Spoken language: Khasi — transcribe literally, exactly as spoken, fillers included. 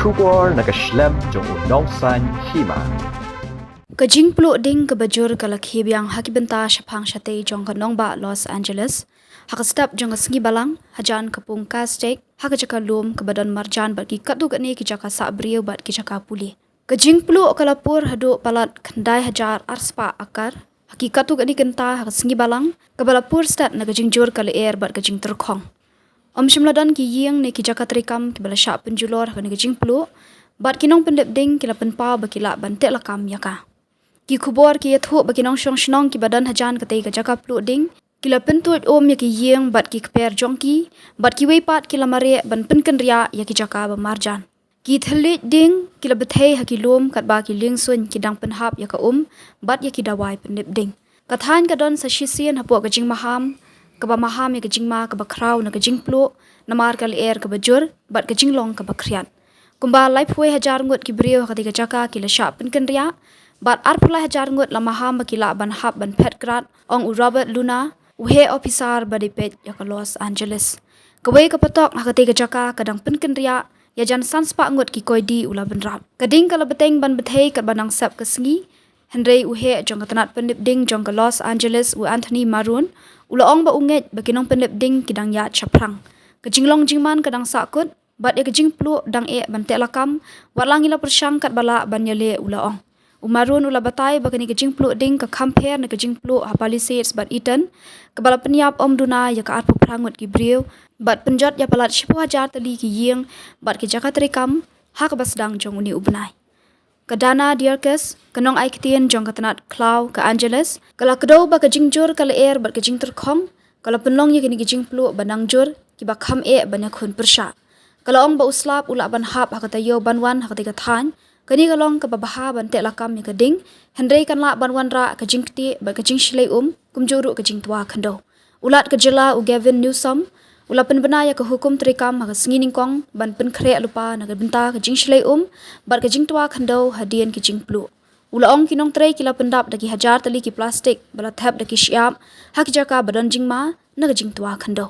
Khubor na ka shlem jong u Nongsaiñ Hima. Ka jingpluh ding kaba jur ka la khie biang ha ki bynta shaphang shatei jong ka nongbah Los Angeles, ha ka step jong ka sngi Balang, hajan ka pung Aztec, ha ka jaka lum kaba don marjan bad ki katto katne ki jaka sah briew bad ki jaka pule. Ka jingpluh ka la pur haduh palat khyndai hajar arspah akar ha ki katto katne kynta ha ka sngi Balang, kaba la pur stad na ka jingjur ka lyer bad ka jingtyrkhong. Ym shym la don ki ïing ne ki jaka treikam kiba la shah pynjulor ha kane ka jingpluh, bad ki nongpynlip ding ki la pynpaw ba ki lah ban teh lakam ïa ka. Ki khubor ki ïathuh ba ki nongshong shnong kiba don hajan katei ka jaka pluh ding ki la pyntuid um ïa ki ïing bad ki kper jong ki, bad kiwei pat ki la mareh ban pynkynriah ïa ki jaka ba marjan. Ki thylliej ding ki la bthei ha ki lum katba ki liengsuiñ ki dang pynhap ïa ka um bad ïa ki dawai pynlip ding. Ka thaiñ ka don sa shisien hapoh ka jingmaham kaba maham ïa ka jingma kaba khraw na ka jingpluh namar ka lyer kaba jur bad ka jinglong kaba khriat. Kumba laiphew hajar ngut ki briew ha katei ka jaka ki la shah pynkynriah, bad arphew lai hajar ngut la maham ba ki lah ban hap ban phet krad, ong u Robert Luna, u heh ophisar ba dei peit ïa ka Los Angeles. Kawei ka patok ha katei ka jaka ka dang pynkynriah, ïa jan san spah ngut ki koidi u la bynrap. Ka ding ka la bteng ban bthei katba nang sep ka sngi, hynrei u heh jong ka tnat pynlip ding jong ka Los Angeles u Anthony Marone, u la ong ba u ngeit ba ki nongpynlip ding ki dang ïaid shaphrang. Ka jinglong jingman ka dang sahkut, bad ïa ka jingpluh dang eh ban teh lakam, wat la ngi la pyrshang katba lah ban ïaleh, u la ong. U Marone u la batai ba kane ka jingpluh ding ka kham pher na ka jingpluh ha Palisades bad Eaton, kaba la pynïap ym duna ïa ka arphew phra ngut ki briew, bad pynjot ïa palat shiphew hajar tylli ki ïing bad ki jaka treikam ha kaba sdang jong une u bnai. Ka Dana Dierkes, ka nongai ktien jong ka tnat khlaw ka Angeles, ka la kdew ba ka jingjur ka lyer bad ka jingtyrkhong ka la pynlong ïa kine ki jingpluh ba nang jur kiba kham eh ban ïakhun pyrshah. Ka la ong ba u slap u lah ban hap ha ka taïew ban wan ha katei ka thaiñ, kane ka long kaba bha ban teh lakam ïa ka ding, hynrei kan lah ban wanrah ka jingktieh bad ka jingshlei um, kumjuh ruh ka jingtwa khyndew. U Lat ka jylla u Gavin Newsom u la pynbna ïa ka hukum treikam ha ka sngi nyngkong ban pynkhreh lypa na ka bynta ka jingshlei um bad ka jingtwa khyndew hadien ki jingpluh. U la ong ki nongtrei ki la pyndap da ki hajar tylli ki plastik ba la thep da ki shyiap ha ki jaka ba don jingma na ka jingtwa khyndew.